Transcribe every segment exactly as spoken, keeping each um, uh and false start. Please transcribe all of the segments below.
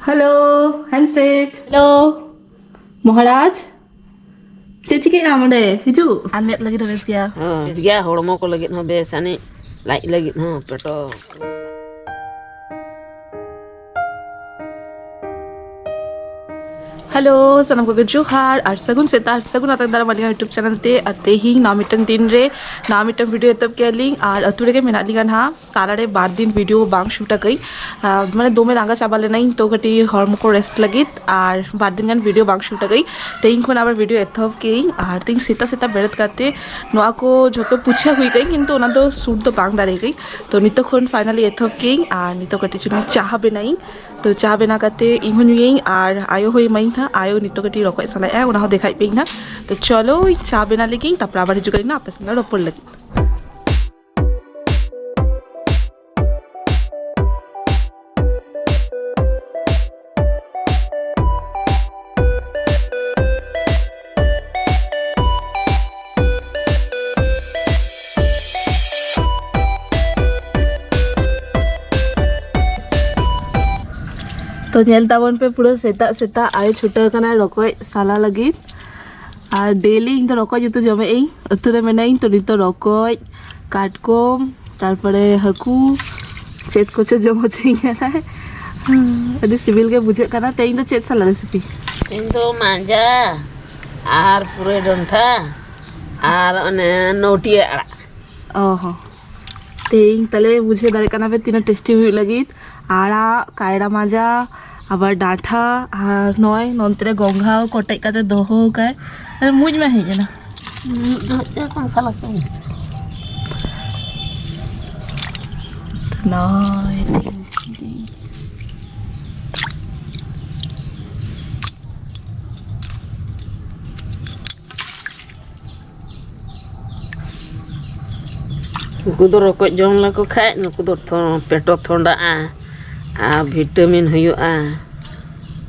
Hello, ᱦᱮᱱᱰᱥᱮᱠ᱾ Hello, Maharaj. ᱪᱮᱫ ᱪᱤᱠᱟᱹᱭᱮᱫ ᱟᱢ ᱚᱸᱰᱮ? ᱦᱤᱡᱩᱜ᱾ ᱟᱨ ᱢᱮᱫ ᱞᱟᱹᱜᱤᱫ ᱫᱚ ᱵᱮᱥ ᱜᱮᱭᱟ᱾ ᱦᱮᱸ, ᱵᱮᱥ ᱜᱮᱭᱟ, ᱦᱚᱲᱢᱚ ᱠᱚ ᱞᱟᱹᱜᱤᱫ ᱦᱚᱸ ᱵᱮᱥ, ᱟᱹᱱᱤᱡ ᱞᱟᱡ ᱞᱟᱹᱜᱤᱫ ᱦᱚᱸ ᱯᱮᱴᱳ᱾ ᱦᱮᱞᱳ, ᱥᱟᱱᱟᱢ ᱠᱚᱜᱮ ᱡᱚᱦᱟᱨ ᱟᱨ ᱥᱟᱹᱜᱩᱱ ᱥᱮᱛᱟᱜ ᱟᱨ ᱥᱟᱹᱜᱩᱱ ᱟᱛᱟᱝ ᱫᱟᱨᱟᱢ ᱟᱹᱞᱤᱧᱟᱜ YouTube ᱪᱮᱱᱮᱞ ᱛᱮ᱾ ᱟᱨ ᱛᱮᱦᱮᱧ ᱱᱟᱣᱟ ᱢᱤᱫᱴᱟᱝ ᱫᱤᱱ ᱨᱮ ᱱᱟᱣᱟ ᱢᱤᱫᱴᱟᱝ ᱵᱷᱤᱰᱤᱭᱳ ᱮᱛᱚᱦᱚᱵ ᱠᱮᱫᱟ ᱞᱤᱧ ᱟᱨ ᱟᱹᱛᱩ ᱨᱮᱜᱮ ᱢᱮᱱᱟᱜ ᱞᱤᱧᱟ ᱱᱟᱦᱟᱜ᱾ ᱛᱟᱞᱟᱨᱮ ᱵᱟᱨ ᱫᱤᱱ ᱵᱷᱤᱰᱤᱭᱳ ᱵᱟᱝ ᱥᱩᱴ ᱟᱠᱟᱫᱟᱹᱧ᱾ ᱟᱨ ᱢᱟᱱᱮ ᱫᱚᱢᱮ ᱞᱟᱸᱜᱟ ᱪᱟᱵᱟ ᱞᱮᱱᱟᱹᱧ, ᱛᱚ ᱠᱟᱹᱴᱤᱡ ᱦᱚᱲᱢᱚ ᱠᱚ ᱨᱮᱥᱴ ᱞᱟᱹᱜᱤᱫ ᱟᱨ ᱵᱟᱨ ᱫᱤᱱ ᱜᱟᱱ ᱵᱷᱤᱰᱤᱭᱳ ᱵᱟᱝ ᱥᱩᱴ ᱟᱠᱟᱫᱟᱹᱧ᱾ ᱛᱮᱦᱮᱧ ᱠᱷᱚᱱ ᱟᱵᱟᱨ ᱵᱷᱤᱰᱤᱭᱳ ᱮᱛᱚᱦᱚᱵ ᱠᱮᱫᱟᱹᱧ᱾ ᱟᱨ ᱛᱮᱦᱮᱧ ᱥᱮᱛᱟᱜ ᱥᱮᱛᱟᱜ ᱵᱮᱨᱮᱫ ᱠᱟᱛᱮ ᱱᱚᱣᱟ ᱠᱚ ᱡᱷᱚᱛᱚ ᱯᱩᱪᱷᱟᱹ ᱦᱩᱭ ᱠᱟᱹᱧ, ᱠᱤᱱᱛᱩ ᱚᱱᱟ ᱫᱚ ᱥᱩᱴ ᱫᱚ ᱵᱟᱝ ᱫᱟᱲᱮ ᱠᱟᱹᱧ᱾ ᱛᱚ ᱱᱤᱛᱚᱜ ᱠᱷᱚᱱ ᱯᱷᱟᱭᱱᱟᱞᱤ ᱮᱛᱚᱦᱚᱵ ᱠᱮᱫᱟᱹᱧ ᱟᱨ ᱱᱤᱛᱚᱜ ᱠᱟᱹᱴᱤᱡ ᱪᱩᱞᱩᱝ ᱪᱟ ᱵᱮᱱᱟᱣᱤᱧ᱾ ᱛᱚ ᱪᱟ ᱵᱮᱱᱟᱣ ᱠᱟᱛᱮ ᱤᱧ ᱦᱚᱸ ᱧᱩᱭᱟᱹᱧ ᱟᱨ ᱟᱭᱳ ᱦᱚᱸ ᱮᱢᱟᱹᱧ ᱦᱟᱸᱜ᱾ ᱟᱭᱳ ᱱᱤᱛᱚᱜ ᱠᱟᱹᱴᱤᱡ ᱨᱚᱠᱚᱡ ᱥᱟᱞᱟᱭᱮᱫᱼᱟ, ᱚᱱᱟ ᱦᱚᱸ ᱫᱮᱠᱷᱟᱭ ᱯᱮᱭᱟᱹᱧ ᱦᱟᱸᱜ᱾ ᱛᱚ ᱪᱚᱞᱚ, ᱤᱧ ᱪᱟ ᱵᱮᱱᱟᱣ ᱞᱮᱜᱤᱧ, ᱛᱟᱨᱯᱚᱨ ᱟᱵᱟᱨ ᱦᱤᱡᱩᱜ ᱠᱟᱹᱱᱟᱹᱧ ᱟᱯᱮ ᱥᱟᱞᱟᱜ ᱨᱚᱯᱚᱲ ᱞᱟᱹᱜᱤᱫ᱾ ᱛᱚ ᱧᱮᱞ ᱛᱟᱵᱚᱱ ᱯᱮ, ᱯᱩᱨᱟᱹ ᱥᱮᱛᱟᱜ ᱥᱮᱛᱟᱜ ᱟᱭᱳ ᱪᱷᱩᱴᱟᱹᱣ ᱠᱟᱱᱟᱭ ᱨᱚᱠᱚᱡ ᱥᱟᱞᱟ ᱞᱟᱹᱜᱤᱫ᱾ ᱟᱨ ᱰᱮᱞᱤ ᱤᱧ ᱫᱚ ᱨᱚᱠᱚᱡ ᱩᱛᱩ ᱡᱚᱢᱮᱫ ᱟᱹᱧ, ᱟᱹᱛᱩ ᱨᱮ ᱢᱮᱱᱟᱹᱧ ᱛᱚ᱾ ᱱᱤᱛᱚᱜ ᱨᱚᱠᱚᱡ, ᱠᱟᱴᱠᱚᱢ, ᱛᱟᱨᱯᱚᱨᱮ ᱦᱟᱹᱠᱩ, ᱪᱮᱫ ᱠᱚᱪᱚ ᱡᱚᱢ ᱦᱚᱪᱚᱧ ᱠᱟᱱᱟᱭ᱾ ᱟᱹᱰᱤ ᱥᱤᱵᱤᱞ ᱜᱮ ᱵᱩᱡᱷᱟᱹᱜ ᱠᱟᱱᱟ᱾ ᱛᱮ ᱤᱧ ᱫᱚ ᱪᱮᱫ ᱥᱟᱞᱟ ᱨᱮᱥᱤᱯᱤ? ᱤᱧ ᱫᱚ ᱢᱟᱸᱡᱟ ᱟᱨ ᱯᱩᱨᱟᱹᱭ ᱰᱚᱱᱴᱷᱟ ᱟᱨ ᱚᱱᱮ ᱱᱚᱣᱴᱤᱭᱟᱹ ᱟᱲᱟᱜ᱾ ᱚ ᱦᱚᱸ᱾ ᱛᱮᱦᱮᱧ ᱛᱟᱦᱞᱮ ᱵᱩᱡᱷᱟᱹᱣ ᱫᱟᱲᱮᱭᱟᱜ ᱠᱟᱱᱟ ᱯᱮ ᱛᱤᱱᱟᱹᱜ ᱴᱮᱥᱴᱤ ᱦᱩᱭᱩᱜ ᱞᱟᱹᱜᱤᱫ᱾ ᱟᱲᱟᱜ, ᱠᱟᱭᱨᱟ ᱢᱟᱡᱟ, ᱟᱵᱟᱨ ᱰᱟᱸᱴᱷᱟ, ᱟᱨ ᱱᱚᱜᱼᱚᱭ ᱱᱚᱱᱛᱮ ᱨᱮ ᱜᱚᱝᱜᱷᱟ ᱠᱚᱴᱮᱡ ᱠᱟᱛᱮ ᱫᱚᱦᱚ ᱟᱠᱟᱫ᱾ ᱟᱨ ᱢᱩᱡ ᱢᱟ ᱦᱮᱡ ᱮᱱᱟ᱾ ᱢᱩᱡ ᱫᱚ ᱦᱮᱡ ᱮᱱᱟ, ᱥᱟᱞᱟ ᱠᱚ᱾ ᱱᱚᱜᱼᱚᱭ᱾ ᱩᱱᱠᱩ ᱫᱚ ᱨᱚᱠᱚᱡ ᱡᱚᱢ ᱞᱮᱠᱚ ᱠᱷᱟᱡ ᱱᱩᱠᱩ ᱫᱚ ᱛᱷᱚ-, ᱯᱮᱴᱚ ᱛᱷᱚᱱᱰᱟᱜᱼᱟ ᱟᱨ ᱵᱷᱤᱴᱟᱢᱤᱱ ᱦᱩᱭᱩᱜᱼᱟ᱾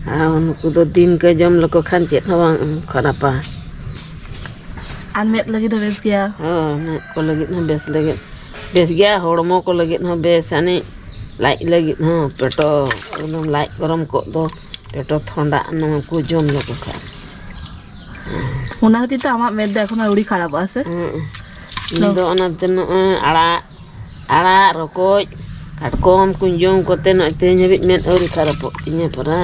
ᱟᱨ ᱩᱱᱠᱩ ᱫᱚ ᱫᱤᱱ ᱜᱮ ᱡᱚᱢ ᱞᱮᱠᱚ ᱠᱷᱟᱱ ᱪᱮᱫ ᱦᱚᱸ ᱵᱟᱝ ᱠᱷᱟᱨᱟᱯᱟ᱾ ᱟᱨ ᱢᱮᱫ ᱞᱟᱹᱜᱤᱫ ᱫᱚ ᱵᱮᱥ ᱜᱮᱭᱟ᱾ ᱦᱳᱭ, ᱢᱮᱫ ᱠᱚ ᱞᱟᱹᱜᱤᱫ ᱦᱚᱸ ᱵᱮᱥ ᱞᱟᱹᱜᱤᱫ, ᱵᱮᱥ ᱜᱮᱭᱟ, ᱦᱚᱲᱢᱚ ᱠᱚ ᱞᱟᱹᱜᱤᱫ ᱦᱚᱸ ᱵᱮᱥ᱾ ᱟᱹᱱᱤᱡ ᱞᱟᱡ ᱞᱟᱹᱜᱤᱫ ᱦᱚᱸ ᱯᱮᱴᱚ, ᱮᱠᱫᱚᱢ ᱞᱟᱡ ᱜᱚᱨᱚᱢ ᱠᱚᱜ ᱫᱚ, ᱯᱮᱴᱚ ᱛᱷᱚᱱᱰᱟᱜ, ᱱᱚᱣᱟ ᱠᱚ ᱡᱚᱢ ᱞᱮᱠᱚ ᱠᱷᱟᱱ᱾ ᱚᱱᱟ ᱠᱷᱟᱹᱛᱤᱨ ᱛᱮ ᱟᱢᱟᱜ ᱢᱮᱫ ᱫᱚ ᱮᱠᱷᱚᱱ ᱟᱹᱣᱨᱤ ᱠᱷᱟᱨᱟᱯᱚᱜᱼᱟ ᱥᱮ? ᱦᱮᱸ᱾ ᱤᱧ ᱫᱚ ᱚᱱᱟᱛᱮ ᱱᱚᱜᱼᱚᱭ ᱟᱲᱟᱜ, ᱟᱲᱟᱜ, ᱨᱚᱠᱚᱡ, ᱠᱟᱴᱠᱚᱢ ᱠᱚᱧ ᱡᱚᱢ ᱠᱚᱛᱮ ᱱᱚᱜᱼᱚᱭ ᱛᱮᱦᱮᱧ ᱦᱟᱹᱵᱤᱡ ᱢᱮᱫ ᱟᱹᱣᱨᱤ ᱠᱷᱟᱨᱟᱯᱚᱜ ᱛᱤᱧᱟᱹ ᱯᱟᱨᱟ᱾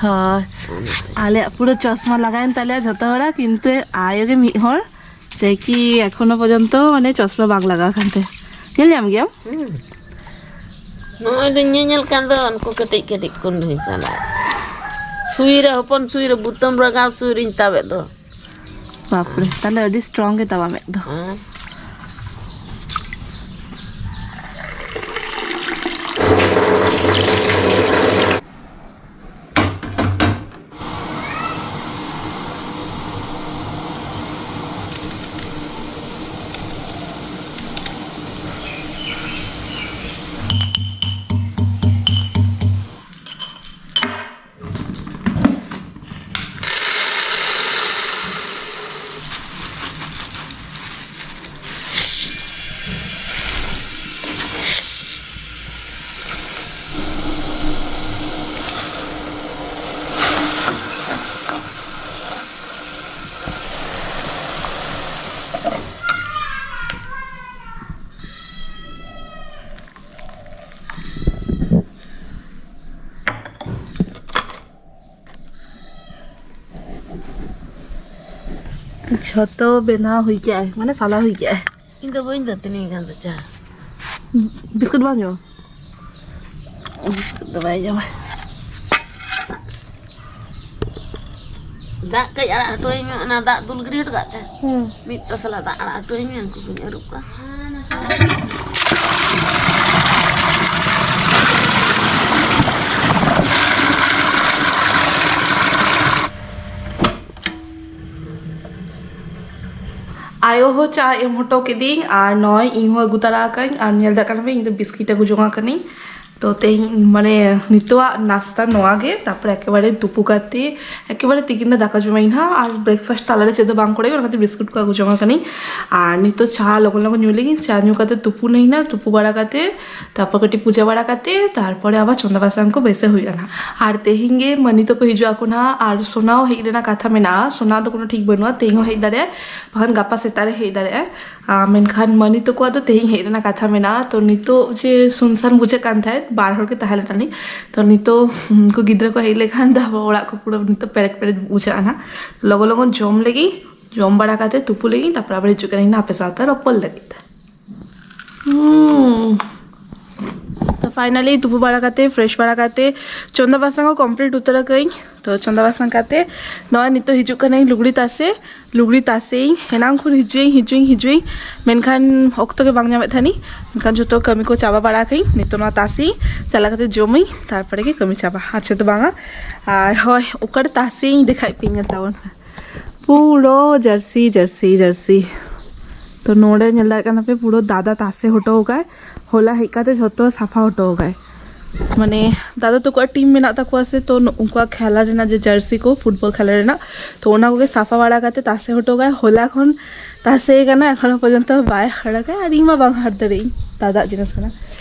ᱦᱳᱭ᱾ ᱚᱱᱟᱛᱮ᱾ ᱟᱞᱮᱭᱟᱜ ᱯᱩᱨᱟᱹ ᱪᱚᱥᱢᱟ ᱞᱟᱜᱟᱣᱮᱱ ᱛᱟᱞᱮᱭᱟ ᱡᱷᱚᱛᱚ ᱦᱚᱲᱟᱜ, ᱠᱤᱱᱛᱩ ᱟᱭᱳ ᱜᱮ ᱢᱤᱫ ᱦᱚᱲ ᱥᱮ ᱠᱤ ᱮᱠᱷᱚᱱᱳ ᱯᱚᱨᱡᱚᱱᱛᱚ ᱢᱟᱱᱮ ᱪᱚᱥᱢᱟ ᱵᱟᱝ ᱞᱟᱜᱟᱣ ᱠᱟᱱ ᱛᱟᱭᱟ᱾ ᱧᱮᱞ ᱧᱟᱢ ᱜᱮᱭᱟᱢ? ᱦᱩᱸ᱾ ᱱᱚᱜᱼᱚᱭ ᱫᱚᱧ ᱧᱮᱧᱮᱞ ᱠᱟᱱ ᱫᱚ, ᱩᱱᱠᱩ ᱠᱟᱹᱴᱤᱡ ᱠᱟᱹᱴᱤᱡ ᱠᱩᱸᱰᱤ ᱥᱟᱞᱟᱜ᱾ ᱥᱩᱭ ᱨᱮ, ᱦᱚᱯᱚᱱ ᱥᱩᱭ ᱨᱮ ᱵᱩᱛᱟᱹᱢ ᱨᱟᱜᱟᱣ ᱥᱩᱭ ᱨᱤᱧ ᱛᱟᱵᱮᱫ ᱫᱚ᱾ ᱵᱟᱯᱨᱮ, ᱛᱟᱦᱞᱮ ᱟᱹᱰᱤ ᱥᱴᱨᱚᱝ ᱜᱮ ᱛᱟᱢᱟ ᱢᱮᱫ ᱫᱚ᱾ ᱦᱮᱸ᱾ ᱡᱷᱚᱛᱚ ᱵᱮᱱᱟᱣ ᱦᱩᱭ ᱠᱮᱜᱼᱟᱭ, ᱢᱟᱱᱮ ᱥᱟᱞᱟ ᱦᱩᱭ ᱠᱮᱜᱼᱟᱭ᱾ ᱤᱧ ᱫᱚ ᱵᱟᱹᱧ ᱫᱟᱹᱛᱟᱹᱱᱤ ᱠᱟᱱ ᱫᱚ ᱪᱟ᱾ ᱵᱤᱥᱠᱩᱴ ᱵᱟᱢ ᱡᱚᱢᱟ? ᱵᱤᱥᱠᱩᱴ ᱫᱚ ᱵᱟᱭ ᱡᱚᱢᱟ᱾ ᱫᱟᱜ ᱠᱟᱹᱡ ᱟᱲᱟᱜ ᱦᱚᱴᱚ ᱟᱹᱧ ᱢᱮ, ᱚᱱᱟ ᱫᱟᱜ ᱫᱩᱞ ᱜᱤᱰᱤ ᱦᱚᱴᱚ ᱠᱟᱜ ᱛᱮ᱾ ᱦᱩᱸ᱾ ᱢᱤᱫ ᱛᱟᱥᱞᱟ ᱫᱟᱜ ᱟᱲᱟᱜ ᱦᱚᱴᱚ ᱟᱹᱧ ᱢᱮ, ᱩᱱᱠᱩ ᱠᱚᱧ ᱟᱹᱨᱩᱵ ᱠᱚᱣᱟ᱾ ᱟᱭᱳ ᱦᱚᱸ ᱪᱟ ᱮᱢ ᱦᱚᱴᱚ ᱠᱤᱫᱤᱧ ᱟᱨ ᱱᱚᱜᱼᱚᱭ ᱤᱧ ᱦᱚᱸ ᱟᱹᱜᱩ ᱛᱟᱨᱟ ᱟᱠᱟᱫᱟᱹᱧ ᱟᱨ ᱧᱮᱞ ᱫᱟᱲᱮᱭᱟᱜ ᱠᱟᱱᱟ ᱯᱮ, ᱤᱧ ᱫᱚ ᱵᱤᱥᱠᱤᱴ ᱟᱹᱜᱩ ᱡᱚᱝ ᱟᱠᱟᱱᱟᱹᱧ᱾ ᱛᱚ ᱛᱮᱦᱮᱧ ᱢᱟᱱᱮ ᱱᱤᱛᱚᱜᱟᱜ ᱱᱟᱥᱛᱟ ᱱᱚᱣᱟ ᱜᱮ, ᱛᱟᱨᱯᱚᱨᱮ ᱮᱠᱮᱵᱟᱨᱮ ᱛᱩᱯᱩ ᱠᱟᱛᱮ ᱮᱠᱮᱵᱟᱨᱮ ᱛᱤᱠᱤᱱ ᱨᱮ ᱫᱟᱠᱟ ᱡᱚᱢᱟᱹᱧ ᱱᱟᱦᱟᱜ, ᱟᱨ ᱵᱨᱮᱠᱯᱷᱟᱥᱴ ᱛᱟᱞᱟᱨᱮ ᱪᱮᱫ ᱫᱚ ᱵᱟᱝ ᱠᱚᱨᱟᱣ ᱦᱩᱭᱩᱜᱼᱟ, ᱚᱱᱟ ᱠᱷᱟᱹᱛᱤᱨ ᱵᱤᱥᱠᱩᱴ ᱠᱚ ᱟᱹᱜᱩ ᱡᱚᱝ ᱟᱠᱟᱱᱟᱹᱧ᱾ ᱟᱨ ᱱᱤᱛᱚᱜ ᱪᱟ ᱞᱚᱜᱚᱱ ᱞᱚᱜᱚᱱ ᱧᱩ ᱞᱟᱹᱜᱤᱫ, ᱪᱟ ᱧᱩ ᱠᱟᱛᱮ ᱛᱩᱯᱩᱱᱟᱹᱧ ᱱᱟᱦᱟᱜ, ᱛᱩᱯᱩ ᱵᱟᱲᱟ ᱠᱟᱛᱮ ᱛᱟᱨᱯᱚᱨ ᱠᱟᱹᱴᱤᱡ ᱯᱩᱡᱟᱹ ᱵᱟᱲᱟ ᱠᱟᱛᱮ ᱛᱟᱨᱯᱚᱨᱮ ᱟᱵᱟᱨ ᱪᱚᱸᱫᱟ ᱵᱟᱥᱟᱝ ᱠᱚ ᱵᱟᱹᱭᱥᱟᱹᱣ ᱦᱩᱭᱩᱜᱼᱟ ᱱᱟᱦᱟᱜ᱾ ᱟᱨ ᱛᱮᱦᱮᱧ ᱜᱮ ᱢᱟᱹᱱᱤ ᱛᱟᱠᱚ ᱦᱤᱡᱩᱜ ᱟᱠᱚ ᱱᱟᱦᱟᱜ, ᱟᱨ ᱥᱳᱱᱟ ᱦᱚᱸ ᱦᱮᱡ ᱨᱮᱱᱟᱜ ᱠᱟᱛᱷᱟ ᱢᱮᱱᱟᱜᱼᱟ, ᱥᱳᱱᱟ ᱫᱚ ᱠᱳᱱᱳ ᱴᱷᱤᱠ ᱵᱟᱹᱱᱩᱜᱼᱟ, ᱛᱮᱦᱮᱧ ᱦᱚᱸ ᱦᱮᱡ ᱫᱟᱲᱮᱭᱟᱜᱼᱟ, ᱵᱟᱠᱷᱟᱱ ᱜᱟᱯᱟ ᱥᱮᱛᱟᱜ ᱨᱮ ᱦᱮᱡ ᱫᱟᱲᱮᱭᱟᱜᱼᱟ᱾ ᱟᱨ ᱢᱮᱱᱠᱷᱟᱱ ᱢᱟᱹᱱᱤ ᱛᱟᱠᱚᱣᱟᱜ ᱫᱚ ᱛᱮᱦᱮᱧ ᱦᱮᱡ ᱨᱮᱱᱟᱜ ᱠᱟᱛᱷᱟ ᱢᱮᱱᱟᱜᱼᱟ᱾ ᱛᱚ ᱱᱤᱛᱚᱜ ᱡᱮ ᱥᱩᱱᱥᱟᱱ ᱵᱩᱡᱷᱟᱹᱜ ᱠᱟᱱ ᱛᱟᱦᱮᱸᱫ, ᱵᱟᱨ ᱦᱚᱲ ᱜᱮ ᱛᱟᱦᱮᱸ ᱞᱮᱱᱟᱞᱤᱧ᱾ ᱛᱚ ᱱᱤᱛᱚᱜ ᱩᱱᱠᱩ ᱜᱤᱫᱽᱨᱟᱹ ᱠᱚ ᱦᱮᱡ ᱞᱮᱠᱷᱟᱱ ᱫᱚ ᱟᱵᱚ ᱚᱲᱟᱜ ᱠᱚ ᱯᱩᱨᱟᱹ ᱱᱤᱛᱚᱜ ᱯᱮᱨᱮᱡ ᱯᱮᱨᱮᱡ ᱵᱩᱡᱷᱟᱹᱜᱼᱟ ᱱᱟᱦᱟᱜ᱾ ᱞᱚᱜᱚᱱ ᱞᱚᱜᱚᱱ ᱡᱚᱢ ᱞᱟᱹᱜᱤᱫ, ᱡᱚᱢ ᱵᱟᱲᱟ ᱠᱟᱛᱮ ᱛᱩᱯᱩ ᱞᱟᱹᱜᱤᱫ, ᱛᱟᱨᱯᱚᱨ ᱟᱵᱟᱨ ᱦᱤᱡᱩᱜ ᱠᱟᱹᱱᱟᱹᱧ ᱱᱟᱦᱟᱜ ᱟᱯᱮ ᱥᱟᱶᱛᱮ ᱨᱚᱯᱚᱲ ᱞᱟᱹᱜᱤᱫ᱾ ᱦᱩᱸ᱾ ᱛᱚ ᱯᱷᱟᱭᱱᱟᱞᱤ ᱛᱩᱯᱩ ᱵᱟᱲᱟ ᱠᱟᱛᱮ, ᱯᱷᱨᱮᱥ ᱵᱟᱲᱟ ᱠᱟᱛᱮ, ᱪᱚᱸᱫᱟ ᱵᱟᱥᱟᱝ ᱦᱚᱸ ᱠᱚᱢᱯᱞᱤᱴ ᱩᱛᱟᱹᱨ ᱟᱠᱟᱫᱟᱹᱧ᱾ ᱛᱚ ᱪᱚᱸᱫᱟ ᱵᱟᱥᱟᱝ ᱠᱟᱛᱮ ᱱᱚᱜᱼᱚᱭ ᱱᱤᱛᱚᱜ ᱦᱤᱡᱩᱜ ᱠᱟᱹᱱᱟᱹᱧ ᱞᱩᱜᱽᱲᱤ ᱛᱟᱥᱮ᱾ ᱞᱩᱜᱽᱲᱤ ᱛᱟᱥᱮᱭᱟᱹᱧ, ᱮᱱᱟᱝ ᱠᱷᱚᱱ ᱦᱤᱡᱩᱜ ᱟᱹᱧ, ᱦᱤᱡᱩᱜ ᱟᱹᱧ, ᱦᱤᱡᱩᱜ ᱟᱹᱧ, ᱢᱮᱱᱠᱷᱟᱱ ᱚᱠᱛᱚ ᱜᱮ ᱵᱟᱝ ᱧᱟᱢᱮᱫ ᱛᱟᱦᱮᱱᱤᱧ᱾ ᱢᱮᱱᱠᱷᱟᱱ ᱡᱷᱚᱛᱚ ᱠᱟᱹᱢᱤ ᱠᱚ ᱪᱟᱵᱟ ᱵᱟᱲᱟ ᱠᱟᱜ ᱟᱹᱧ᱾ ᱱᱤᱛᱚᱜ ᱱᱚᱣᱟ ᱛᱟᱥᱮᱭᱟᱹᱧ, ᱪᱟᱞᱟᱣ ᱠᱟᱛᱮ ᱡᱚᱢᱟᱹᱧ, ᱛᱟᱨᱯᱚᱨᱮ ᱜᱮ ᱠᱟᱹᱢᱤ ᱪᱟᱵᱟ, ᱟᱨ ᱪᱮᱫ ᱫᱚ ᱵᱟᱝᱟ᱾ ᱟᱨ ᱦᱳᱭ, ᱚᱠᱟᱨᱮ ᱛᱟᱥᱮᱭᱟᱹᱧ ᱫᱮᱠᱷᱟᱭ ᱯᱮ ᱧᱮᱞ ᱛᱟᱵᱚᱱ ᱯᱮ᱾ ᱯᱩᱨᱟᱹ ᱡᱟᱹᱨᱥᱤ, ᱡᱟᱹᱨᱥᱤ, ᱡᱟᱹᱨᱥᱤ᱾ ᱛᱚ ᱱᱚᱰᱮ ᱧᱮᱞ ᱫᱟᱲᱮᱭᱟᱜ ᱠᱟᱱᱟ ᱯᱮ, ᱯᱩᱨᱟᱹ ᱫᱟᱫᱟ ᱛᱟᱥᱮ ᱦᱚᱴᱚ ᱟᱠᱟᱫ, ᱦᱚᱞᱟ ᱦᱮᱡ ᱠᱟᱛᱮ ᱡᱷᱚᱛᱚ ᱥᱟᱯᱷᱟ ᱦᱚᱴᱚ ᱟᱠᱟᱫ᱾ ᱢᱟᱱᱮ ᱫᱟᱫᱟ ᱛᱟᱠᱚᱣᱟᱜ ᱴᱤᱢ ᱢᱮᱱᱟᱜ ᱛᱟᱠᱚᱣᱟ ᱥᱮ, ᱛᱚ ᱱᱚ-, ᱩᱱᱠᱩᱣᱟᱜ ᱠᱷᱮᱞᱟ ᱨᱮᱱᱟᱜ ᱡᱮ ᱡᱟᱹᱨᱥᱤ ᱠᱚ, ᱯᱷᱩᱴᱵᱚᱞ ᱠᱷᱮᱞᱟ ᱨᱮᱱᱟᱜ, ᱛᱚ ᱚᱱᱟ ᱠᱚᱜᱮ ᱥᱟᱯᱷᱟ ᱵᱟᱲᱟ ᱠᱟᱛᱮ ᱛᱟᱥᱮ ᱦᱚᱴᱚ ᱠᱟᱜᱼᱟᱭ᱾ ᱦᱚᱞᱟ ᱠᱷᱚᱱ ᱛᱟᱥᱮ ᱠᱟᱱᱟ, ᱮᱠᱷᱚᱱᱳ ᱯᱚᱨᱡᱚᱱᱛᱚ ᱵᱟᱭ ᱦᱟᱹᱲ ᱟᱠᱟᱫ, ᱟᱨ ᱤᱧ ᱢᱟ ᱵᱟᱝ ᱦᱟᱹᱲ ᱫᱟᱲᱮᱭᱟᱜ ᱤᱧ, ᱫᱟᱫᱟᱜ ᱡᱤᱱᱤᱥ ᱠᱟᱱᱟ᱾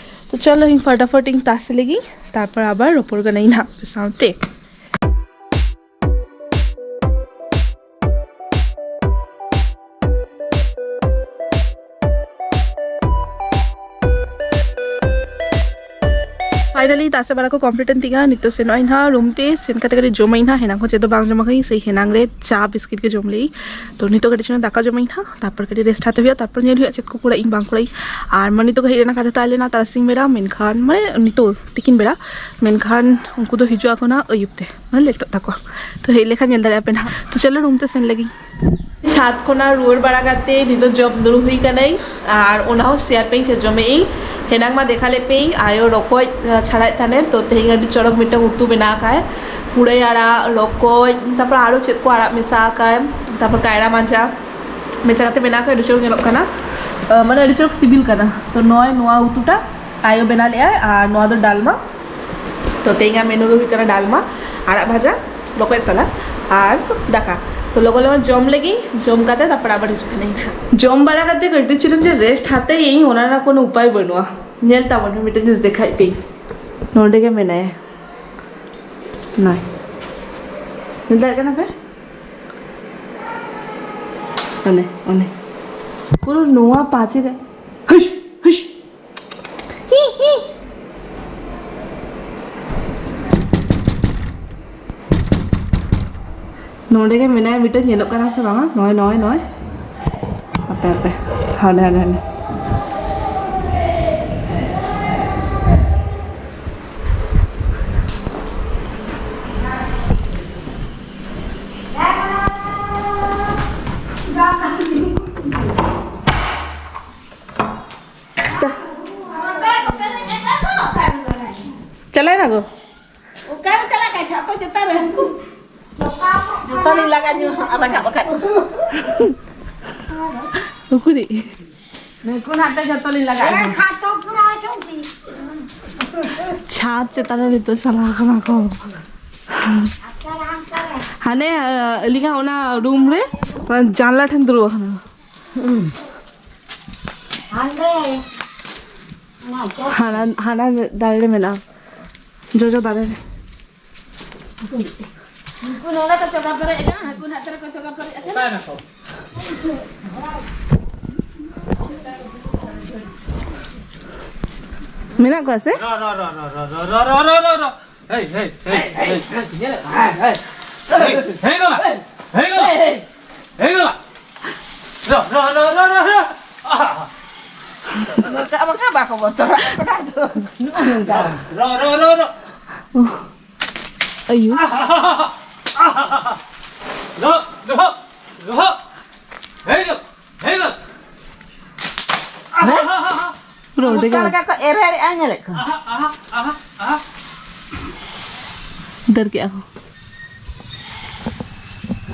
ᱛᱚ ᱪᱚᱞᱚ ᱤᱧ ᱯᱷᱟᱴᱟᱯᱷᱟᱴ ᱤᱧ ᱛᱟᱥᱮ ᱞᱮᱜᱤᱧ, ᱛᱟᱨᱯᱚᱨ ᱟᱵᱟᱨ ᱨᱚᱯᱚᱲ ᱠᱟᱱᱟᱧ ᱱᱟᱦᱟᱜ ᱟᱯᱮ ᱥᱟᱶᱛᱮ᱾ ᱯᱷᱟᱭᱱᱟᱞᱤ ᱛᱟᱥᱮ ᱵᱟᱲᱟ ᱠᱚ ᱠᱚᱢᱯᱞᱤᱴ ᱮᱱ ᱛᱤᱧᱟ᱾ ᱱᱤᱛᱚᱜ ᱥᱮᱱᱚᱜ ᱟᱹᱧ ᱱᱟᱦᱟᱜ ᱨᱩᱢ ᱛᱮ, ᱥᱮᱱ ᱠᱟᱛᱮ ᱠᱟᱹᱴᱤᱡ ᱡᱚᱢᱟᱹᱧ ᱱᱟᱦᱟᱜ᱾ ᱦᱮᱱᱟᱝ ᱠᱷᱚᱱ ᱪᱮᱫ ᱫᱚ ᱵᱟᱝ ᱡᱚᱢ ᱟᱠᱟᱫᱟᱹᱧ, ᱥᱮᱭ ᱦᱮᱱᱟᱝ ᱨᱮ ᱪᱟ ᱵᱤᱥᱠᱤᱴ ᱜᱮ ᱡᱚᱢ ᱞᱮᱜᱤᱧ᱾ ᱛᱚ ᱱᱤᱛᱚᱜ ᱠᱟᱹᱴᱤᱡ ᱪᱩᱞᱩᱝ ᱫᱟᱠᱟ ᱡᱚᱢᱟᱹᱧ ᱱᱟᱦᱟᱜ, ᱛᱟᱨᱯᱚᱨ ᱠᱟᱹᱴᱤᱡ ᱨᱮᱥᱴ ᱦᱟᱛᱟᱣ ᱦᱩᱭᱩᱜᱼᱟ, ᱛᱟᱨᱯᱚᱨ ᱧᱮᱞ ᱦᱩᱭᱩᱜᱼᱟ ᱪᱮᱫ ᱠᱚ ᱠᱚᱨᱟᱜ ᱤᱧ ᱵᱟᱝ ᱠᱚᱨᱟᱜ ᱤᱧ᱾ ᱟᱨ ᱢᱟᱹᱱᱤ ᱛᱟᱠᱚ ᱦᱮᱡ ᱞᱮᱱᱟ ᱠᱟᱛᱷᱟ ᱛᱟᱦᱮᱸ ᱞᱮᱱᱟ ᱛᱟᱨᱟᱥᱤᱧ ᱵᱮᱲᱟ, ᱢᱮᱱᱠᱷᱟᱱ ᱢᱟᱱᱮ ᱱᱤᱛᱚᱜ ᱛᱤᱠᱤᱱ ᱵᱮᱲᱟ, ᱢᱮᱱᱠᱷᱟᱱ ᱩᱱᱠᱩ ᱫᱚ ᱦᱤᱡᱩᱜ ᱟᱠᱚ ᱱᱟᱦᱟᱜ ᱟᱹᱭᱩᱵ ᱛᱮ, ᱢᱟᱱᱮ ᱞᱮᱴᱚᱜ ᱛᱟᱠᱚᱣᱟ᱾ ᱛᱚ ᱦᱮᱡ ᱞᱮᱠᱷᱟᱱ ᱧᱮᱞ ᱫᱟᱲᱮᱭᱟᱜᱼᱟ ᱯᱮ ᱱᱟᱦᱟᱜ᱾ ᱛᱚ ᱪᱚᱞᱚ ᱨᱩᱢ ᱛᱮ ᱥᱮᱱ ᱞᱮᱜᱤᱧ᱾ ᱪᱷᱟᱫᱽ ᱠᱷᱚᱱᱟᱜ ᱨᱩᱣᱟᱹᱲ ᱵᱟᱲᱟ ᱠᱟᱛᱮ ᱱᱤᱛᱚᱜ ᱡᱚᱢ ᱫᱩᱲᱩᱵ ᱦᱩᱭ ᱠᱟᱹᱱᱟᱹᱧ, ᱟᱨ ᱚᱱᱟ ᱦᱚᱸ ᱥᱮᱭᱟᱨ ᱯᱮᱧ ᱪᱮᱫ ᱡᱚᱢᱮᱜ ᱤᱧ᱾ ᱦᱮᱱᱟᱝ ᱢᱟ ᱫᱮᱠᱷᱟ ᱞᱮᱫ ᱯᱮᱭᱟᱹᱧ ᱟᱭᱳ ᱨᱚᱠᱚᱡ, ᱟᱸ, ᱪᱷᱟᱲᱟᱭᱮᱫ ᱛᱟᱦᱮᱱᱮ, ᱛᱚ ᱛᱮᱦᱮᱧ ᱟᱹᱰᱤ ᱪᱚᱨᱚᱠ ᱢᱤᱫᱴᱟᱝ ᱩᱛᱩ ᱵᱮᱱᱟᱣ ᱠᱟᱜᱼᱟᱭ, ᱯᱩᱨᱟᱹᱭ ᱟᱲᱟᱜ, ᱨᱚᱠᱚᱡ, ᱛᱟᱨᱯᱚᱨ ᱟᱨᱚ ᱪᱮᱫ ᱠᱚ ᱟᱲᱟᱜ ᱢᱮᱥᱟ ᱟᱠᱟᱫ, ᱛᱟᱨᱯᱚᱨ ᱠᱟᱭᱨᱟ ᱢᱟᱡᱟ ᱢᱮᱥᱟ ᱠᱟᱛᱮ ᱵᱮᱱᱟᱣ ᱠᱟᱜᱼᱟᱭ, ᱟᱹᱰᱤ ᱪᱚᱨᱚᱠ ᱧᱮᱞᱚᱜ ᱠᱟᱱᱟ, ᱟᱸ, ᱢᱟᱱᱮ ᱟᱹᱰᱤ ᱪᱚᱨᱚᱠ ᱥᱤᱵᱤᱞ ᱠᱟᱱᱟ᱾ ᱛᱚ ᱱᱚᱜᱼᱚᱭ ᱱᱚᱣᱟ ᱩᱛᱩᱴᱟ ᱟᱭᱳ ᱵᱮᱱᱟᱣ ᱞᱮᱫᱼᱟᱭ, ᱟᱨ ᱱᱚᱣᱟ ᱫᱚ ᱰᱟᱞᱢᱟ᱾ ᱛᱚ ᱛᱮᱦᱮᱧᱟᱜ ᱢᱮᱱᱩ ᱫᱚ ᱦᱩᱭᱩᱜ ᱠᱟᱱᱟ ᱰᱟᱞᱢᱟ, ᱟᱲᱟᱜ ᱵᱷᱟᱡᱟ, ᱨᱚᱠᱚᱡ ᱥᱟᱞᱟᱫ ᱟᱨ ᱫᱟᱠᱟ᱾ ᱛᱚ ᱞᱚᱜᱚᱱ ᱞᱚᱜᱚᱱ ᱡᱚᱢ ᱞᱮᱜᱤᱧ, ᱡᱚᱢ ᱠᱟᱛᱮ ᱛᱟᱨᱯᱚᱨ ᱟᱵᱟᱨ ᱦᱤᱡᱩᱜ ᱠᱟᱹᱱᱟᱹᱧ ᱦᱟᱸᱜ᱾ ᱡᱚᱢ ᱵᱟᱲᱟ ᱠᱟᱛᱮ ᱠᱟᱹᱴᱤᱡ ᱪᱩᱞᱩᱝ ᱡᱮ ᱨᱮᱥᱴ ᱦᱟᱛᱟᱣ ᱤᱧ, ᱚᱱᱟ ᱨᱮᱱᱟᱜ ᱠᱳᱱᱳ ᱩᱯᱟᱭ ᱵᱟᱹᱱᱩᱜᱼᱟ᱾ ᱧᱮᱞ ᱛᱟᱵᱚᱱ ᱯᱮ, ᱢᱤᱫᱴᱮᱱ ᱡᱤᱱᱤᱥ ᱫᱮᱠᱷᱟᱭ ᱯᱮ, ᱱᱚᱰᱮ ᱜᱮ ᱢᱮᱱᱟᱭᱟ᱾ ᱱᱚᱭ, ᱧᱮᱞ ᱫᱟᱲᱮᱭᱟᱜ ᱠᱟᱱᱟ ᱯᱮ? ᱚᱱᱮ, ᱚᱱᱮ᱾ ᱯᱩᱨᱟᱹ ᱱᱚᱣᱟ ᱯᱟᱸᱪᱤ ᱨᱮ᱾ ᱦᱩᱥ, ᱦᱩᱥ᱾ ᱦᱤ, ᱦᱤ᱾ ᱱᱚᱰᱮ ᱜᱮ ᱢᱮᱱᱟᱭᱟ ᱢᱤᱫᱴᱮᱱ, ᱧᱮᱞᱚᱜ ᱠᱟᱱᱟ ᱥᱮ ᱵᱟᱝᱟ? ᱱᱚᱜᱼᱚᱭ, ᱱᱚᱜᱼᱚᱭ, ᱱᱚᱜᱼᱚᱭ᱾ ᱦᱟᱯᱮ, ᱦᱟᱯᱮ᱾ ᱦᱟᱸᱰᱮ, ᱦᱟᱸᱰᱮ, ᱦᱟᱸᱰᱮ᱾ ᱪᱟ᱾ ᱪᱟᱞᱟᱭ ᱱᱟ ᱜᱚ? ᱚᱠᱟ ᱨᱮ ᱪᱟᱞᱟᱜ ᱠᱟᱱ ᱪᱷᱟᱯᱟ ᱪᱮᱛᱟᱱ ᱨᱮ ᱦᱟᱹᱱᱠᱩ? ᱡᱚᱛᱚ ᱞᱤᱧ ᱞᱟᱜᱟ ᱧᱚᱜ ᱨᱟᱠᱟᱵ ᱟᱠᱟᱫ ᱠᱚᱣᱟ᱾ ᱩᱠᱩᱨᱤᱡ? ᱱᱩᱠᱩ ᱱᱟᱦᱟᱜ ᱛᱮ ᱡᱚᱛᱚ ᱞᱤᱧ ᱞᱟᱜᱟ ᱧᱚᱜ᱾ ᱪᱷᱟᱛ ᱪᱮᱛᱟᱱ ᱨᱮ ᱱᱤᱛᱚᱜ ᱪᱟᱞᱟᱣ ᱠᱟᱱᱟ ᱠᱚ᱾ ᱦᱟᱱᱮ, ᱟᱹᱞᱤᱧᱟᱜ ᱚᱱᱟ ᱨᱩᱢ ᱨᱮ, ᱚᱱᱟ ᱡᱟᱱᱞᱟ ᱴᱷᱮᱱ ᱫᱩᱲᱩᱵ ᱟᱠᱟᱱᱟ᱾ ᱦᱟᱱᱟ, ᱦᱟᱱᱟ ᱫᱟᱨᱮ ᱨᱮ ᱢᱮᱱᱟᱜᱼᱟ, ᱡᱚᱡᱚ ᱫᱟᱨᱮ ᱨᱮ᱾ ᱩᱱᱠᱩ ᱱᱚᱰᱮ ᱠᱚ ᱪᱚᱜᱟ ᱯᱮᱨᱮᱡ ᱟᱠᱟᱱᱟ, ᱦᱟᱹᱠᱩ ᱱᱟᱦᱟᱜ ᱛᱮ ᱨᱮᱠᱚ ᱪᱚᱜᱟ ᱯᱮᱨᱮᱡ ᱟᱠᱟᱱᱟ᱾ ᱚᱠᱟᱭ ᱱᱟᱠᱚ? ᱢᱮᱱᱟᱜ ᱠᱚᱣᱟ ᱥᱮ? ᱨᱚ, ᱨᱚ, ᱨᱚ᱾ ᱦᱮᱭ, ᱦᱮᱭ, ᱦᱮᱭ, ᱦᱮᱭ᱾ ᱦᱮᱭ, ᱦᱮᱭ, ᱱᱚᱣᱟ᱾ ᱦᱮᱭ, ᱱᱚᱣᱟ᱾ ᱦᱮᱭ, ᱱᱚᱣᱟ᱾ ᱨᱚ, ᱨᱚ, ᱨᱚ᱾ ᱟᱦᱟ᱾ ᱱᱚᱝᱠᱟ ᱵᱟᱠᱷᱟᱱ ᱵᱟᱠᱚ ᱵᱚᱛᱚᱨᱚᱜᱼᱟ, ᱠᱚᱲᱟ ᱫᱚ᱾ ᱱᱚᱜᱼᱚ ᱱᱚᱝᱠᱟ᱾ ᱨᱚ, ᱨᱚ, ᱨᱚ, ᱨᱚ᱾ ᱟᱭᱳ᱾ ᱟᱦᱟ᱾ ᱨᱚ, ᱨᱚ, ᱨᱚ᱾ ᱦᱮᱭ, ᱨᱚ᱾ ᱦᱮᱸ? ᱯᱩᱨᱟᱹ ᱚᱸᱰᱮ ᱜᱮ᱾ ᱚᱠᱟ ᱞᱮᱠᱟ ᱠᱚ ᱮᱨᱮᱲᱮᱜᱼᱟ, ᱧᱮᱞᱮᱫ ᱠᱚᱣᱟ᱾ ᱫᱟᱹᱲ ᱠᱮᱜᱼᱟ ᱠᱚ᱾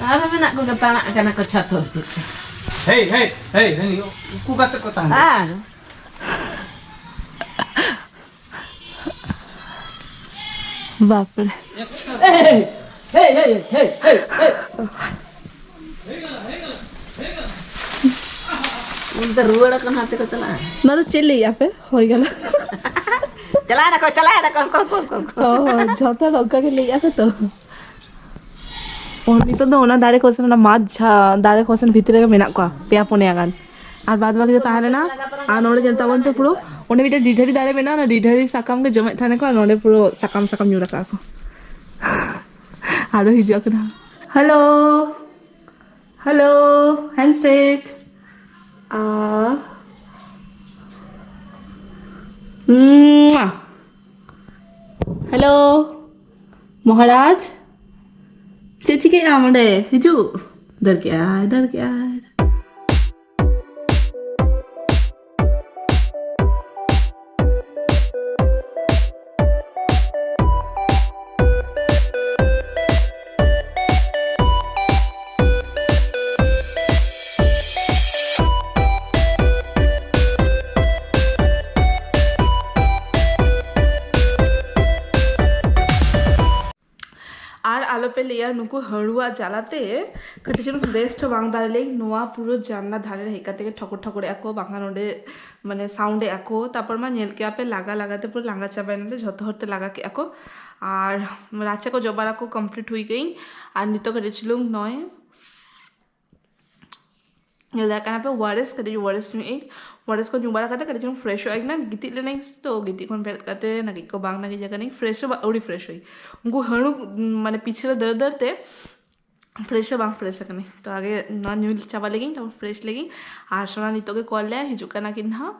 ᱟᱨᱦᱚᱸ ᱢᱮᱱᱟᱜ ᱠᱚᱜᱮ, ᱛᱟᱲᱟᱜ ᱠᱟᱱᱟ ᱠᱚ ᱪᱷᱟᱛᱚ ᱪᱮᱫ ᱪᱚ᱾ ᱦᱮᱭ, ᱦᱮᱭ, ᱦᱮᱭ, ᱦᱮᱭ, ᱩᱱᱠᱩ ᱜᱟᱛᱮ ᱠᱚ ᱛᱟᱦᱮᱱᱟ᱾ ᱟᱨ ᱵᱟᱯᱨᱮ᱾ ᱩᱱᱤ ᱫᱚ ᱨᱩᱣᱟᱹᱲ ᱟᱠᱟᱱᱟ, ᱦᱟᱱᱛᱮ ᱠᱚ ᱪᱟᱞᱟᱜᱼᱟ᱾ ᱱᱚᱣᱟ ᱫᱚ ᱪᱮᱫ ᱞᱟᱹᱭᱮᱜᱼᱟ ᱯᱮ? ᱦᱳᱭ ᱠᱟᱱᱟ᱾ ᱪᱟᱞᱟᱣ ᱱᱟᱠᱚ, ᱪᱟᱞᱟᱣ ᱱᱟᱠᱚ, ᱩᱱᱠᱩ, ᱩᱱᱠᱩ, ᱩᱱᱠᱩ, ᱩᱱᱠᱩ᱾ ᱚ, ᱡᱷᱚᱛᱚ ᱦᱚᱲ ᱚᱱᱠᱟ ᱜᱮ ᱞᱟᱹᱭᱮᱜᱼᱟ ᱠᱚ ᱛᱚ᱾ ᱚ, ᱱᱤᱛᱚᱜ ᱫᱚ ᱚᱱᱟ ᱫᱟᱨᱮ ᱠᱚ ᱥᱮᱱ, ᱚᱱᱟ ᱢᱟᱫ ᱡᱷᱟ-, ᱫᱟᱨᱮ ᱠᱚ ᱥᱮᱱ ᱵᱷᱤᱛᱨᱤ ᱨᱮᱜᱮ ᱢᱮᱱᱟᱜ ᱠᱚᱣᱟ, ᱯᱮᱭᱟ ᱯᱩᱱᱭᱟ ᱜᱟᱱ᱾ ᱟᱨ ᱵᱟᱫ ᱵᱟᱹᱠᱤ ᱫᱚ ᱛᱟᱦᱮᱸ ᱞᱮᱱᱟ᱾ ᱟᱨ ᱱᱚᱰᱮ ᱧᱮᱞ ᱛᱟᱵᱚᱱ ᱯᱮ, ᱯᱩᱨᱟᱹ ᱚᱸᱰᱮ ᱢᱤᱫᱴᱮᱱ ᱰᱤᱰᱷᱟᱹᱨᱤ ᱫᱟᱨᱮ ᱢᱮᱱᱟᱜᱼᱟ, ᱚᱱᱟ ᱰᱤᱰᱷᱟᱹᱨᱤ ᱥᱟᱠᱟᱢ ᱜᱮ ᱡᱚᱢᱮᱫ ᱛᱟᱦᱮᱱᱟᱠᱚ, ᱟᱨ ᱱᱚᱰᱮ ᱯᱩᱨᱟᱹ ᱥᱟᱠᱟᱢ ᱥᱟᱠᱟᱢ ᱧᱩᱨ ᱟᱠᱟᱫᱼᱟ ᱠᱚ᱾ ᱟᱨᱚ ᱦᱤᱡᱩᱜ ᱠᱟᱱᱟ᱾ Hello, hello, handshake. ᱟ, ᱢᱩᱟ᱾ ᱦᱮᱞᱳ, ᱢᱚᱦᱟᱨᱟᱡᱽ, ᱪᱮᱫ ᱪᱤᱠᱟᱹᱭᱮᱫ ᱟᱢ ᱚᱸᱰᱮ? ᱦᱤᱡᱩᱜ᱾ ᱫᱟᱹᱲ ᱠᱮᱜᱼᱟᱭ, ᱫᱟᱹᱲ ᱠᱮᱜᱼᱟᱭ᱾ ᱟᱨ ᱟᱞᱚᱯᱮ ᱞᱟᱹᱭᱟ, ᱱᱩᱠᱩ ᱦᱟᱹᱬᱩᱣᱟᱜ ᱡᱟᱞᱟᱛᱮ ᱠᱟᱹᱴᱤᱡ ᱪᱩᱞᱩᱝ ᱨᱮᱥᱴ ᱦᱚᱸ ᱵᱟᱝ ᱫᱟᱲᱮ ᱞᱮᱧ᱾ ᱱᱚᱣᱟ ᱯᱩᱨᱟᱹ ᱡᱟᱱᱞᱟ ᱫᱷᱟᱨᱮ ᱨᱮ ᱦᱮᱡ ᱠᱟᱛᱮ ᱜᱮ ᱴᱷᱚᱠᱚᱨ ᱴᱷᱚᱠᱚᱨᱮᱜᱼᱟ ᱠᱚ, ᱵᱟᱝᱠᱷᱟᱱ ᱱᱚᱰᱮ ᱢᱟᱱᱮ ᱥᱟᱣᱩᱱᱰ ᱮᱜᱼᱟ ᱠᱚ᱾ ᱛᱟᱨᱯᱚᱨ ᱢᱟ ᱧᱮᱞ ᱠᱮᱜᱼᱟ ᱯᱮ, ᱞᱟᱜᱟ ᱞᱟᱜᱟ ᱛᱮ ᱯᱩᱨᱟᱹ ᱞᱟᱸᱜᱟ ᱪᱟᱵᱟᱭᱮᱱᱟ ᱞᱮ, ᱡᱷᱚᱛᱚ ᱦᱚᱲ ᱛᱮ ᱞᱟᱜᱟ ᱠᱮᱜᱼᱟ ᱠᱚ᱾ ᱟᱨ ᱨᱟᱪᱟ ᱠᱚ ᱡᱚᱜ ᱵᱟᱲᱟ ᱠᱚ ᱠᱚᱢᱯᱞᱤᱴ ᱦᱩᱭ ᱠᱟᱹᱧ᱾ ᱟᱨ ᱱᱤᱛᱚᱜ ᱠᱟᱹᱴᱤᱡ ᱪᱩᱞᱩᱝ ᱱᱚᱜᱼᱚᱭ ᱧᱮᱞ ᱫᱟᱲᱮᱭᱟᱜ ᱠᱟᱱᱟ ᱯᱮ, ᱳᱟᱨᱮᱥ ᱠᱟᱹᱴᱤᱡ ᱳᱟᱨᱮᱥ ᱧᱩ ᱟᱹᱧ᱾ ᱳᱟᱨᱮᱥ ᱠᱚ ᱧᱩ ᱵᱟᱲᱟ ᱠᱟᱛᱮ ᱠᱟᱹᱴᱤᱡ ᱪᱩᱞᱩᱝ ᱯᱷᱨᱮᱥᱚᱜ ᱟᱹᱧ ᱱᱟ᱾ ᱜᱤᱛᱤᱡ ᱞᱮᱱᱟᱹᱧ ᱛᱚ, ᱜᱤᱛᱤᱡ ᱠᱷᱚᱱ ᱵᱮᱨᱮᱫ ᱠᱟᱛᱮ ᱱᱟᱹᱠᱤᱡ ᱠᱚ ᱵᱟᱝ ᱱᱟᱹᱠᱤᱡ ᱟᱠᱟᱱᱟᱹᱧ, ᱯᱷᱨᱮᱥ ᱦᱚᱸ ᱵᱟ-, ᱟᱹᱣᱨᱤ ᱯᱷᱨᱮᱥ ᱦᱩᱭ᱾ ᱩᱱᱠᱩ ᱦᱟᱹᱬᱩ, ᱢᱟᱱᱮ, ᱯᱤᱪᱷᱞᱟᱹ ᱫᱟᱹᱲ ᱫᱟᱹᱲ ᱛᱮ ᱯᱷᱨᱮᱥ ᱦᱚᱸ ᱵᱟᱝ ᱯᱷᱨᱮᱥ ᱟᱠᱟᱱᱟᱹᱧ᱾ ᱛᱚ ᱟᱜᱮ ᱱᱚᱣᱟ ᱧᱩ ᱪᱟᱵᱟ ᱞᱮᱜᱤᱧ, ᱛᱟᱨᱯᱚᱨ ᱯᱷᱨᱮᱥ ᱞᱮᱜᱤᱧ᱾ ᱟᱨ ᱥᱳᱱᱟ ᱱᱤᱛᱚᱜ ᱜᱮ ᱠᱚᱞ ᱞᱮᱭᱟ, ᱦᱤᱡᱩᱜ ᱠᱟᱱᱟ ᱠᱤᱱ ᱱᱟᱦᱟᱜ᱾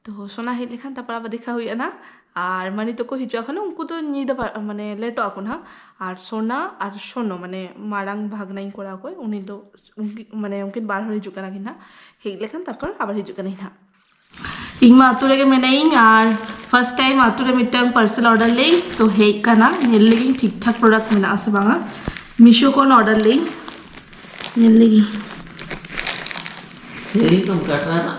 ᱛᱚ ᱥᱳᱱᱟ ᱦᱮᱡ ᱞᱮᱠᱷᱟᱱ ᱛᱟᱨᱯᱚᱨ ᱟᱵᱟᱨ ᱫᱮᱠᱷᱟ ᱦᱩᱭᱩᱜᱼᱟ ᱱᱟᱦᱟᱜ᱾ ᱟᱨ ᱢᱟᱹᱱᱤ ᱛᱟᱠᱚ ᱦᱤᱡᱩᱜ ᱟᱠᱚ ᱱᱟᱦᱟᱜ, ᱩᱱᱠᱩ ᱫᱚ ᱧᱤᱫᱟᱹ ᱯᱟ-, ᱢᱟᱱᱮ ᱞᱮᱴᱚᱜ ᱟᱠᱚ ᱱᱟᱦᱟᱜ᱾ ᱟᱨ ᱥᱳᱱᱟ ᱟᱨ ᱥᱳᱱᱚ, ᱢᱟᱱᱮ ᱢᱟᱨᱟᱝ ᱵᱷᱟᱜᱽᱱᱟᱧ ᱠᱚᱲᱟ ᱚᱠᱚᱭ, ᱩᱱᱤ ᱫᱚ, ᱩᱱᱠᱤ-, ᱢᱟᱱᱮ ᱩᱱᱠᱤᱱ ᱵᱟᱨ ᱦᱚᱲ ᱦᱤᱡᱩᱜ ᱠᱟᱱᱟ ᱠᱤᱱ ᱱᱟᱦᱟᱜ᱾ ᱦᱮᱡ ᱞᱮᱠᱷᱟᱱ ᱛᱟᱨᱯᱚᱨ ᱟᱵᱟᱨ ᱦᱤᱡᱩᱜ ᱠᱟᱹᱱᱟᱹᱧ ᱱᱟᱦᱟᱜ᱾ ᱤᱧ ᱢᱟ ᱟᱹᱛᱩ ᱨᱮᱜᱮ ᱢᱮᱱᱟᱹᱧ, ᱟᱨ ᱯᱷᱟᱥᱴ ᱴᱟᱭᱤᱢ ᱟᱹᱛᱩ ᱨᱮ ᱢᱤᱫᱴᱟᱝ ᱯᱟᱨᱥᱮᱞ ᱚᱰᱟᱨ ᱞᱮᱜ ᱛᱚ ᱦᱮᱡ ᱠᱟᱱᱟ᱾ ᱧᱮᱞ ᱞᱮᱜᱤᱧ ᱴᱷᱤᱠ ᱴᱷᱟᱠ ᱯᱨᱚᱰᱟᱠᱴ ᱢᱮᱱᱟᱜᱼᱟ ᱥᱮ ᱵᱟᱝᱟ᱾ ᱢᱤᱥᱳ ᱠᱷᱚᱱ ᱚᱰᱟᱨ ᱞᱮᱜ ᱧᱮᱞ ᱞᱮᱜᱤᱧ᱾ ᱦᱮᱸ, ᱱᱚᱝᱠᱟ ᱠᱟᱱᱟ᱾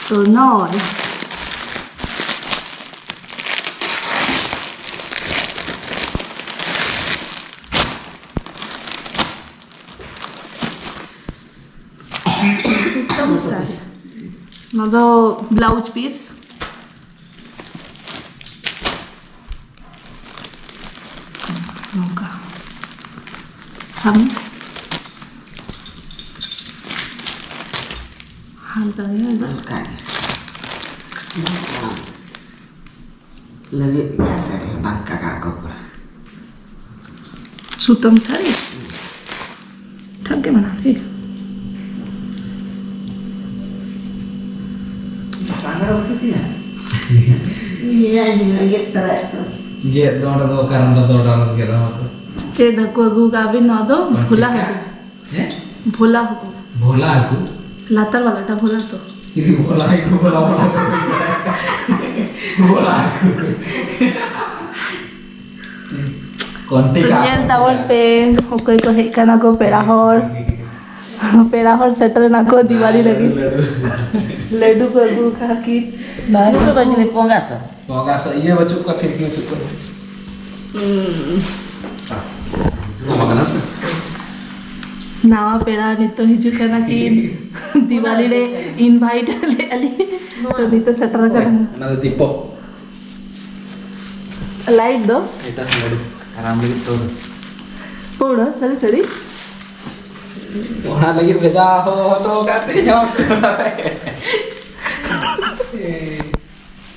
ᱛᱚ ᱱᱚᱜᱼᱚᱭ᱾ ᱱᱚᱣᱟ ᱫᱚ ᱵᱞᱟᱣᱩᱡᱽ ᱯᱤᱥ᱾ ᱱᱚᱝᱠᱟ᱾ ᱥᱟᱵ ᱢᱮ᱾ ᱦᱟᱞᱠᱟ ᱜᱮ᱾ ᱦᱟᱞᱠᱟ ᱜᱮ᱾ ᱞᱟᱹᱵᱤᱫ ᱜᱮᱭᱟ ᱥᱟᱹᱲᱤ ᱦᱚᱸ ᱵᱟᱝ ᱠᱟᱜᱟᱲ ᱠᱚ ᱯᱩᱨᱟᱹ᱾ ᱥᱩᱛᱟᱹᱢ ᱥᱟᱹᱲᱤ? ᱴᱷᱟᱠ ᱜᱮ ᱢᱮᱱᱟᱜᱼᱟ ᱠᱤ? ᱤᱭᱟᱹ, ᱤᱧ ᱜᱮᱫ ᱛᱚᱨᱟᱭᱮᱫ ᱫᱚ᱾ ᱜᱮᱫ ᱫᱚ ᱚᱸᱰᱮ ᱫᱚ ᱚᱠᱟᱨᱮ ᱚᱸᱰᱮ ᱫᱚ ᱚᱰᱟᱨ ᱜᱮᱫ ᱟᱢ ᱛᱚ? ᱪᱮᱫ ᱦᱟᱹᱠᱩ ᱟᱹᱜᱩ ᱠᱟᱜ ᱵᱤᱱ? ᱱᱚᱣᱟ ᱫᱚ ᱵᱟᱝ ᱵᱷᱳᱞᱟ ᱴᱷᱤᱠᱟ᱾ ᱦᱟᱹᱠᱩ᱾ ᱦᱮᱸ? ᱵᱷᱳᱞᱟ ᱦᱟᱹᱠᱩ᱾ ᱵᱷᱳᱞᱟ ᱦᱟᱹᱠᱩ? ᱞᱟᱛᱟᱨ ᱵᱟᱞᱟᱴᱟ ᱵᱷᱳᱞᱟ ᱛᱚ? ᱪᱤᱞᱤ ᱵᱷᱳᱞᱟ ᱦᱟᱹᱠᱩ? ᱵᱷᱳᱞᱟ ᱵᱷᱳᱞᱟ ᱛᱚ᱾ ᱵᱷᱳᱞᱟ ᱦᱟᱹᱠᱩ᱾ ᱠᱚᱱᱴᱮᱠ ᱛᱚ ᱧᱮᱞ ᱛᱟᱵᱚᱱ ᱯᱮ, ᱚᱠᱚᱭ ᱠᱚ ᱦᱮᱡ ᱠᱟᱱᱟ ᱠᱚ ᱯᱮᱲᱟ ᱦᱚᱲ᱾ ᱯᱮᱲᱟ ᱦᱚᱲ ᱥᱮᱴᱮᱨ ᱮᱱᱟ ᱠᱚ ᱫᱤᱣᱟᱞᱤ ᱞᱟᱹᱜᱤᱫ᱾ ᱞᱟᱹᱰᱩ ᱠᱚ ᱟᱹᱜᱩ ᱟᱠᱟᱫ ᱠᱤ? ᱱᱩᱠᱩ ᱫᱚ ᱪᱤᱞᱤ ᱯᱚᱸᱜᱟ ᱥᱮ? ᱯᱚᱸᱜᱟ ᱥᱮ ᱤᱭᱟᱹ ᱵᱟᱹᱪᱩᱜ ᱠᱚᱣᱟ, ᱠᱷᱤᱲᱠᱤ ᱵᱟᱹᱪᱩᱜ ᱠᱚᱣᱟ᱾ ᱦᱩᱸ᱾ ᱱᱚᱣᱟ ᱠᱟᱱᱟ ᱥᱮ? ᱱᱟᱣᱟ ᱯᱮᱲᱟ ᱱᱤᱛᱚᱜ ᱦᱤᱡᱩᱜ ᱠᱟᱱᱟ ᱠᱤᱱ᱾ ᱫᱤᱣᱟᱞᱤ ᱨᱮ invite ᱞᱮᱫᱼᱟ ᱞᱤᱧ᱾ ᱛᱚ ᱱᱤᱛᱚᱜ ᱥᱮᱴᱮᱨ ᱟᱠᱟᱱᱟ᱾ ᱚᱱᱟ ᱫᱚ ᱫᱤᱯᱚᱠ᱾ ᱞᱟᱭᱤᱴ ᱫᱚ? ᱮᱴᱟᱜ ᱞᱟᱹᱰᱩ᱾ ᱟᱨ ᱟᱢ ᱞᱟᱹᱜᱤᱫ ᱛᱚ᱾ ᱯᱩᱲ, ᱥᱟᱹᱨᱤ ᱥᱟᱹᱨᱤ᱾ ᱚᱱᱟ ᱞᱟᱹᱜᱤᱫ ᱵᱷᱮᱡᱟ ᱦᱚ-, ᱦᱚᱪᱚ ᱟᱠᱟᱫ ᱛᱤᱧᱟᱹ᱾